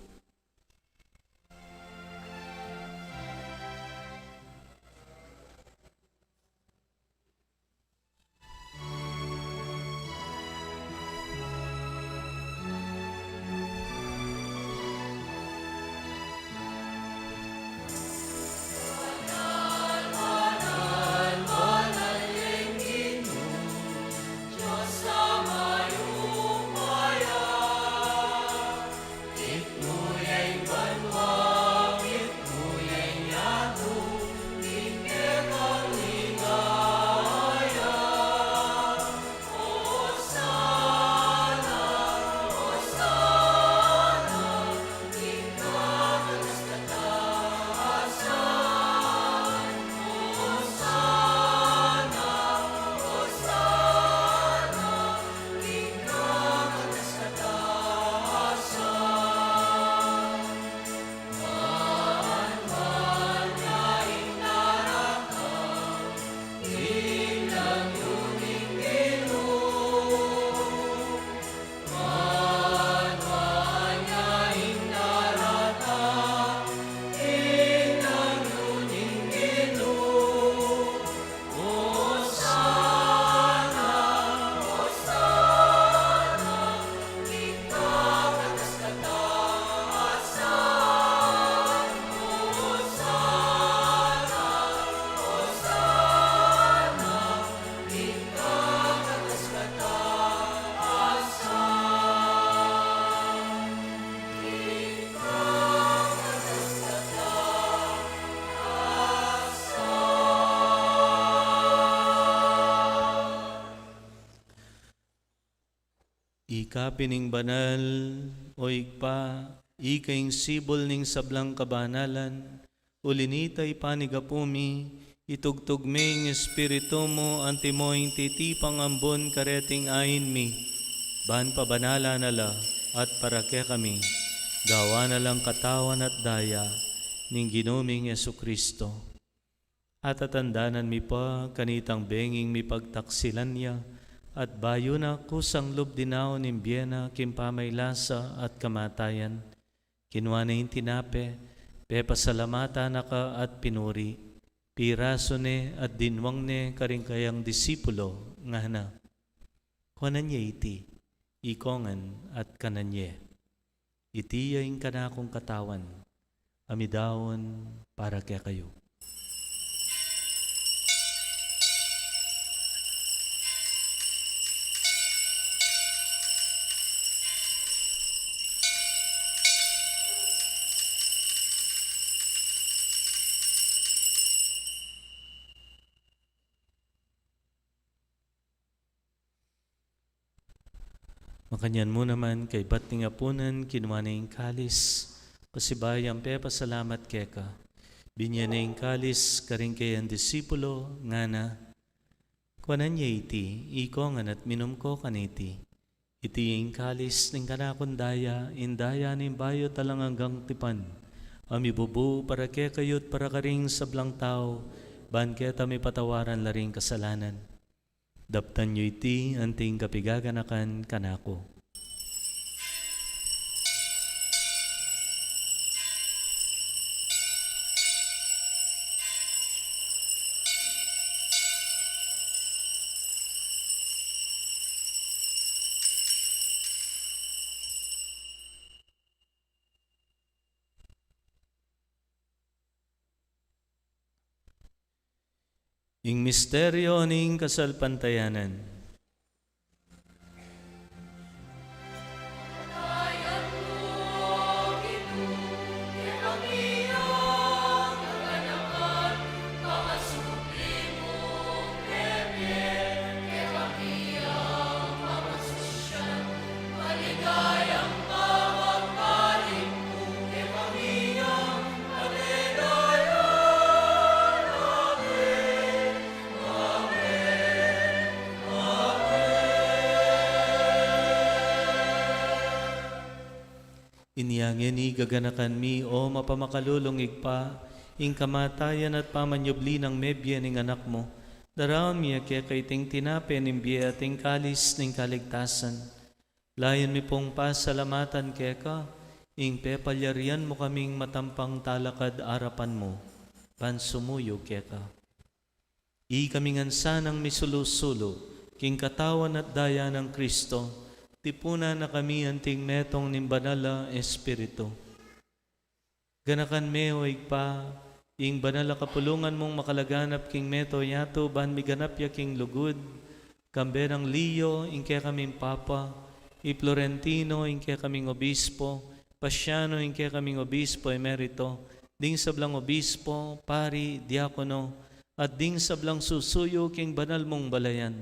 Ika pin ing banal, o Ibpa, ika ing sibul ning sablang kabanalan, uli nita ipanigapu mi, itugtug me ing Espiritu mu, antimo ing titipang ambun kareting ain mi, ban pabanalan na la at para kekami, gawan na lang katawan at daya ning Ginu ming Jesucristo. At tatandanan mi pa kanitang benging mipagtaksilan ya, at bayu na kusang lub dinaun ing bie na king pamaylasa at kamatayan, kinua ne ing tinape, pepasalamatan na ka at pinuri, pirasu ne at dinwang ne karing kayang disipulo, ngana: Kuanan ye iti, ikongan at kanan ye. Iti ya ing kanakung katawan, a midaun para kekayu. Makanyan mu naman, kaybat ning apunan, kinua ne ing kalis, pasibayu yang pepasalamat keka. Binye ne ing kalis karing kayang disipulo, ngana: Kuanan ye iti, ikong ngan, at minum ko kaniti. Iti ing kalis ning kanakung daya, ing daya ning bayu at alang anggang tipan, a mibubu para kekayu at para karing sablang tau, ban keta mipatawaran la ring kasalanan. Daptan yu iti anting kapigaganakan kanaku. Ing misteryo ning kasalpantayanan. Inya ngeni gaganakan mi, o mapamakalulung Ibpa, ing kamatayan at pamanyubli nang mebie ning Anak mu, daraun mi keka iting tinape ning bie at ing kalis ning kaligtasan. Layun mi pung pasalamatan keka ing pepalyarian mu kaming matampang talakad arapan mu, ban sumuyu keka. Ikami ngan sanang misulu-sulu king katawan at daya nang Kristo, tipunan na kami anting metung ning Banal a Espiritu. Ganakan me, o Ibpa, ing banal a kapulungan mung makalaganap king meto yatu ban miganap ya king lugud, kambe nang Leo, ing kekaming Papa, i Florentino, ing kekaming Obispo, Pasiano, ing kekaming Obispo Emerito, ding sablang obispo, pari, diakono, at ding sablang susuyu king banal mung balayan.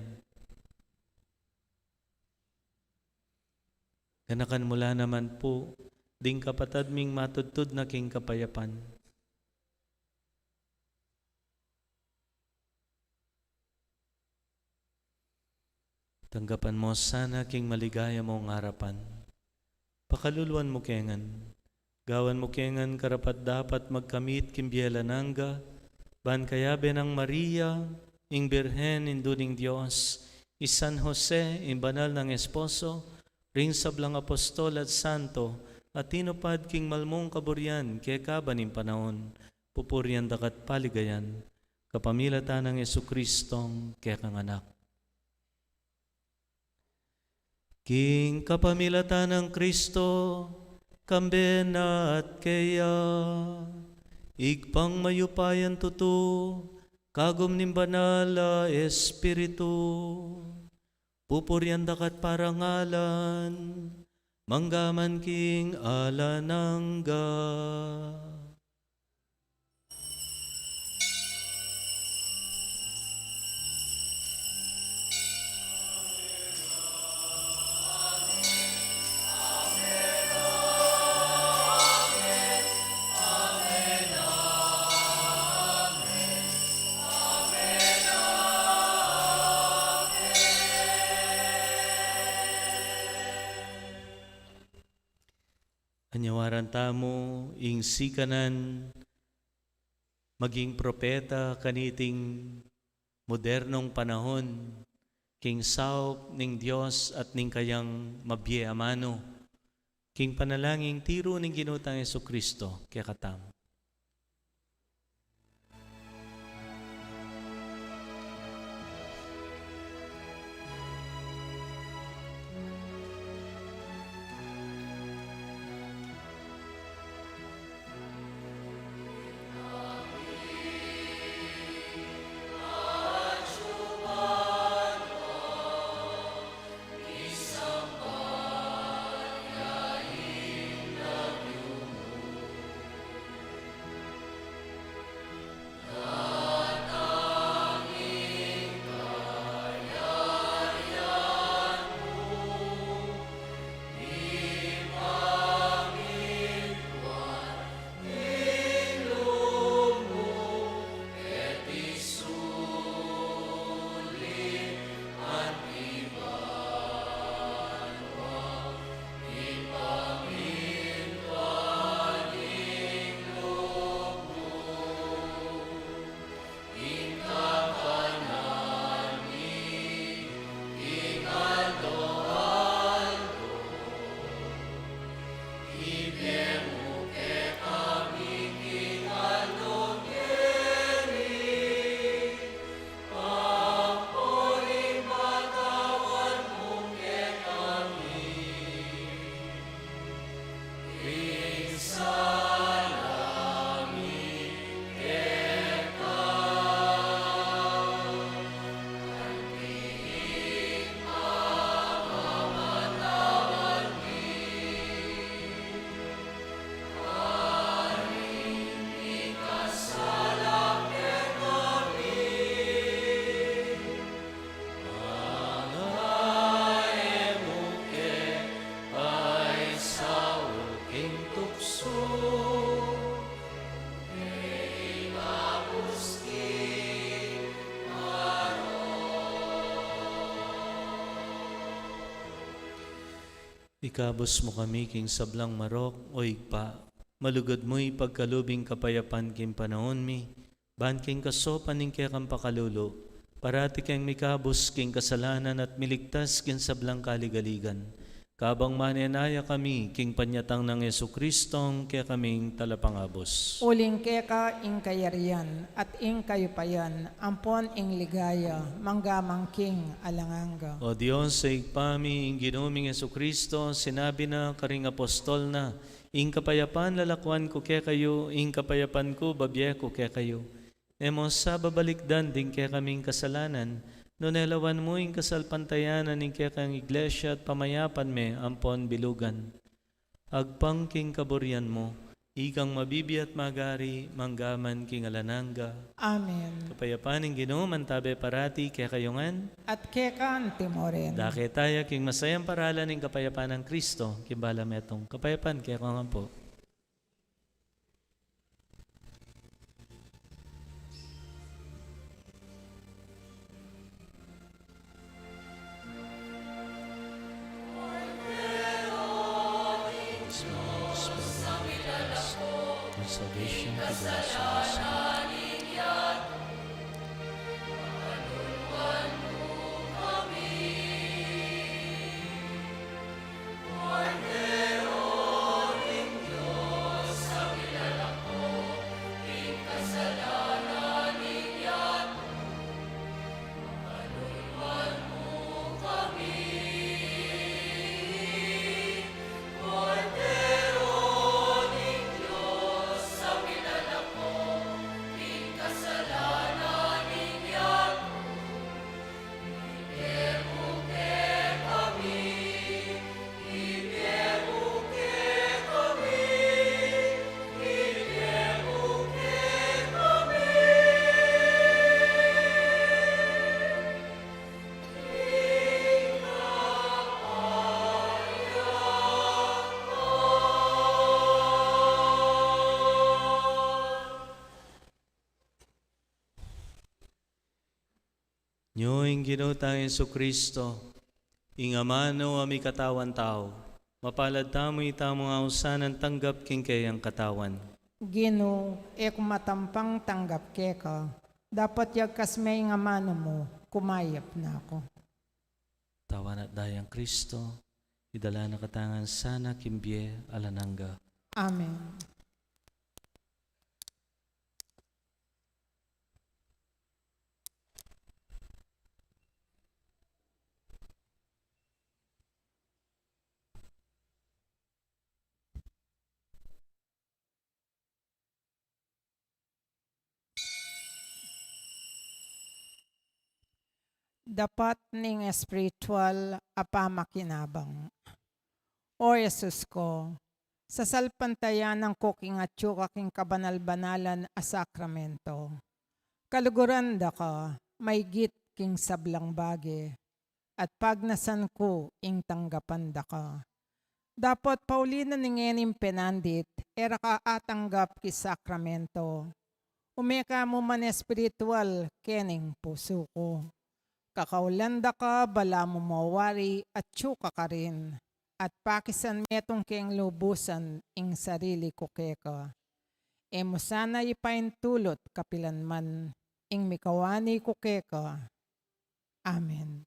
Ganakan mu la naman pu ding kapatad ming matudtud na king kapayapan. Tanggapan mu sana king maligaya mung arapan. Pakaluluan mu ke ngan. Gawan mu ke ngan karapat-dapat magkamit king bie alang angga, ban kayabe nang Maria, ing Birhen, Indu ning Dios, i San Jose, ing banal nang esposo, ring sablang apostol at santo, a tinupad king malmung kaburian kekaban ning panaun, pupurian da ka at paligayan, kapamilatan nang Jesucristong kekang Anak. King kapamilatan nang Kristo, kambe na at keya, Ibpang mayupayang tutu, kagum ning Banal a Espiritu, pupurian da ka at parangalan, mangga man king alang angga. Anyawaran tamu ing sikanan maging propeta kaniting modernong panahon, king saup ning Dios at ning kayang mabie a manu, king panalangin tiru ning Ginu tang Jesucristo kekatamu. Ikabus mu kami king sablang marok, O Ibpa, malugud mu ipagkalub ing kapayapan king panaun mi, ban king kasaupan ning kekang pakalulu, parati keng mikabus king kasalanan at miligtas king sablang kaligaligan. Kabang manenaya kami king panyatang nang Jesucristong kekaming Talapangabus. Uling keka ing kayarian, at ing kayupayan, ampon ing ligaya, mangga man king alang angga. O Dios, Ibpa mi, ing Ginu ming Jesucristo, sinabi na karing apostol na, Ing kapayapan lalakwan ku kekayu, ing kapayapan ku babie ku kekayu. E mu sa babalikdan ding kekaming kasalanan, nune lawan mu ing kasalpantayanan ning kekang Iglesia at pamayapan me ampon bilugan. Agpang king kaburian mu, ikang mabibie at magari, mangga man king alang angga. Amen. Kapayapan ning Ginu, mantabe parati kekayu ngan. At keka mu rin. Dake taya king masayang paralan ning kapayapan nang Kristo, king bala metung. Kapayapan kekayu ngan pu. Salvation to those who are saved. Nyo ing Ginu tang Jesucristo, ing amanu a mikatawan tau, mapalad tamu itamu a ausan nang tanggap king keyang katawan. Ginu, e ku matampang tanggap keka, dapot yagkas me ing amanu mu, kumayap na ku. Tawan at dayang Kristo, idala na katamu ngan sana king bie alang angga. Amen. Dapat ning espiritual a pamakinabang. O Jesus ku, sasalpantayanan ku king atyu ka king kabanal-banalan a sakramento. Kaluguran da ka, maygit king sablang bage, at pagnasan ku ing tanggapan da ka. Dapot pauli na ning ngening penandit, e ra ka atanggap king sakramento. Ume ka mu man espiritual kening pusu ku. Kakaulan da ka balamu mawari atyu ka karin, at pakisan metung keng lubusan ing sarili ku keka. E mu sana ipaintulut kapilan man ing mikawani ku keka. Amen.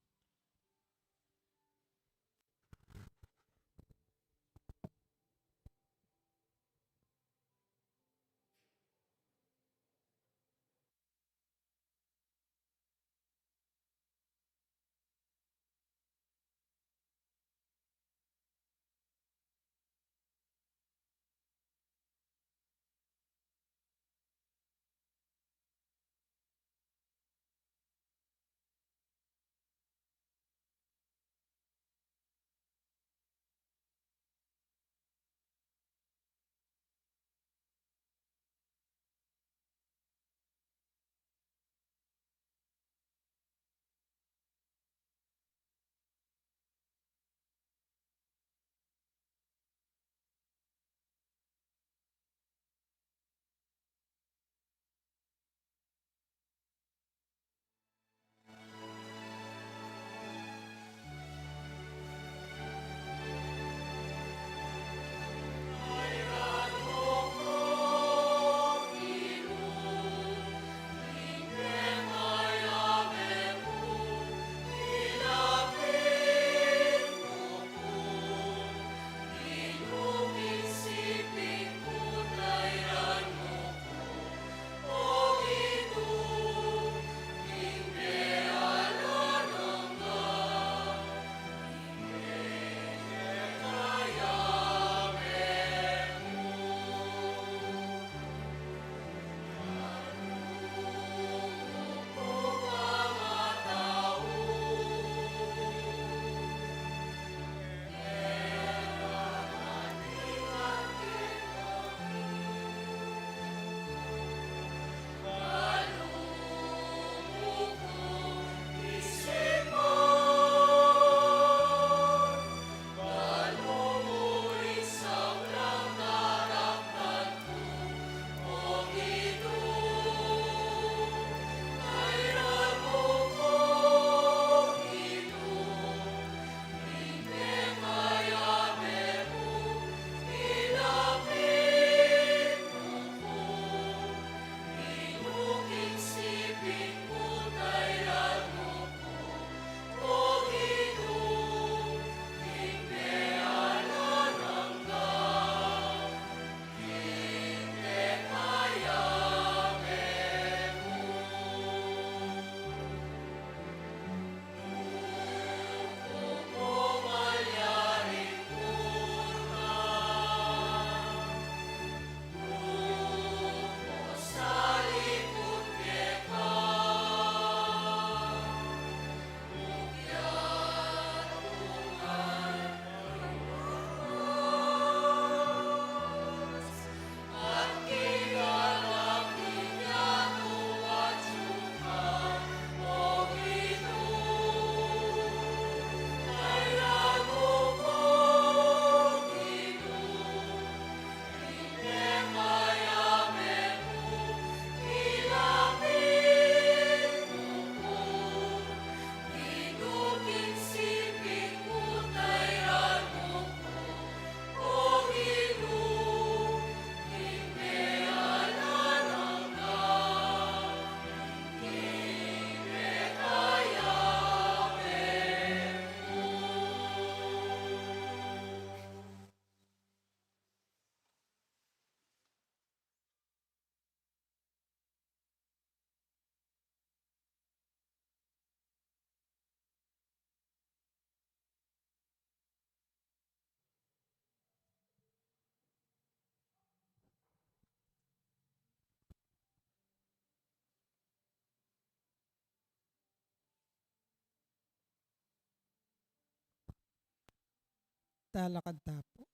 Talakad ta pu.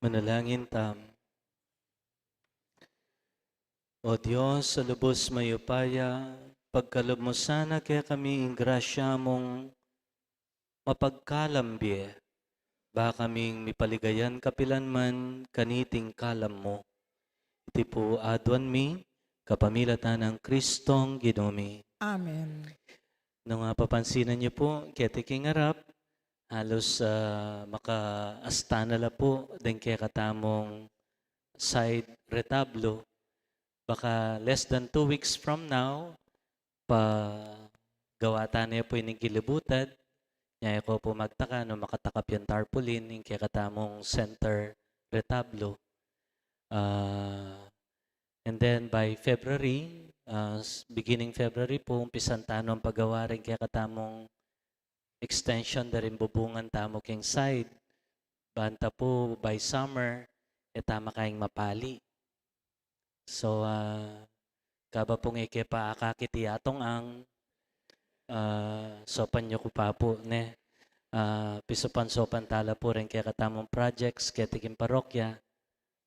Manalangin tamu. O Dios, a lubus mayupaya, pagkalub mu sana kekami ing grasya mung mapagkalam bie, ba kaming mipaligayan kapilan man kaniting kalam mu. Iti pu aduan mi kapamilatan nang Kristong Ginu mi. Amen. Nung, ah, papansinan yu pu, keti king arap, halus, ah, makaasta na la pu deng kekatamung side retablo. Baka less than two weeks from now, pagawa ta ne pu ining gilibutad. Nya e ko pu magtaka nung makatakap yang tarpaulin ing kekatamung center retablo. Ah, and then by February, ah, s-, beginning February pu, umpisan ta nung pagawa ring kekatamung extension da ring bubungan tamu king side. Banta pu by summer, e ta makaing mapali. So, ah, kaba pung e ke pa akakit i atung ang, ah, saupan yu ku pa pu, ne? Ah, pisupan-saupan ta la pu ring kekatamung projects keti king parokya.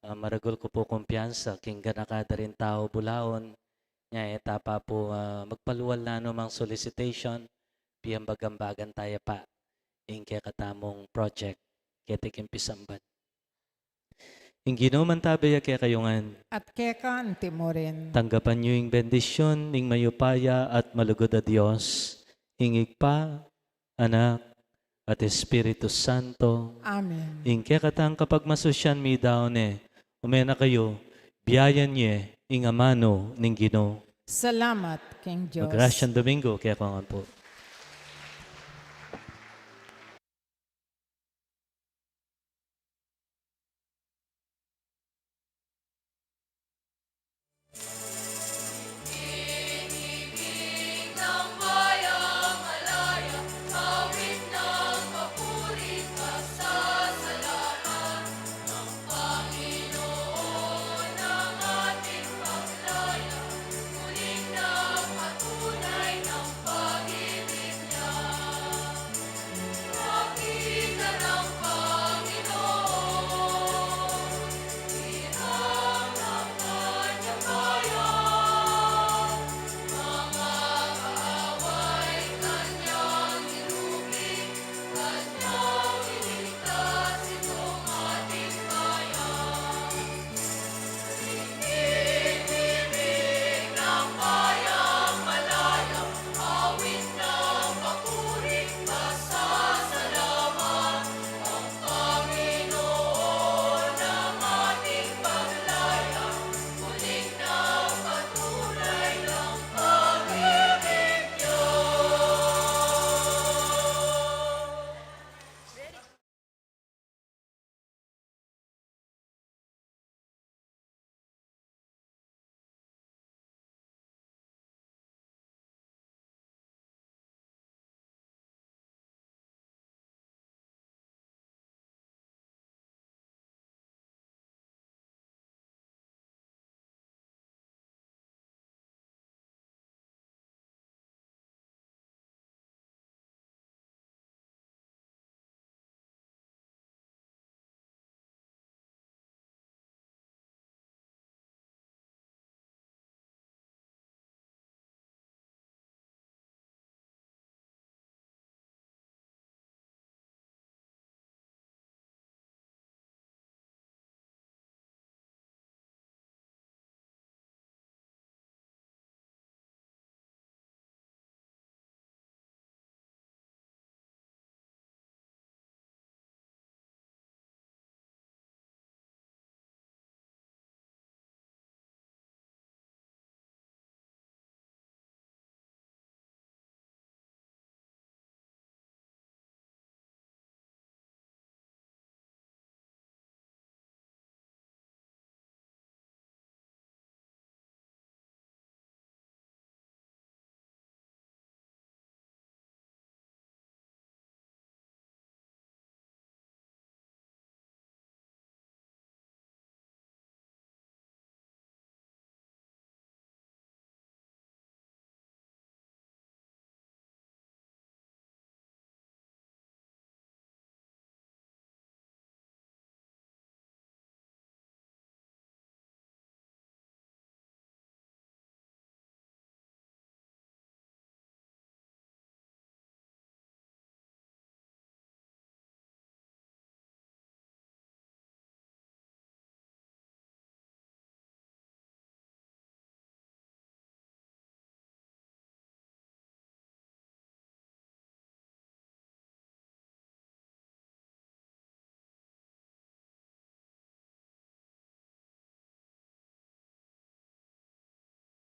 Ah, maragul ku pu kumpiyansa king ganaka da ring tau bulaun, nya e ta pa pu, ah, magpalual na numang solicitation, piambagan-bagan ta ya pa ing kekatamung project keti king pisamban. Ing Ginu mantabe ya kekayu ngan. At keka anti mu rin. Tanggapan yu ing bendisyun ning mayupaya at malugud a Dios, ing Ibpa, Anak, at Espiritu Santo. Amen. Ing kekatang kapagmasusyan midaun ne, ume na kayu, biayan ye ing amanu ning Ginu. Salamat king Dios. Magrasyang Domingo kekongan pu.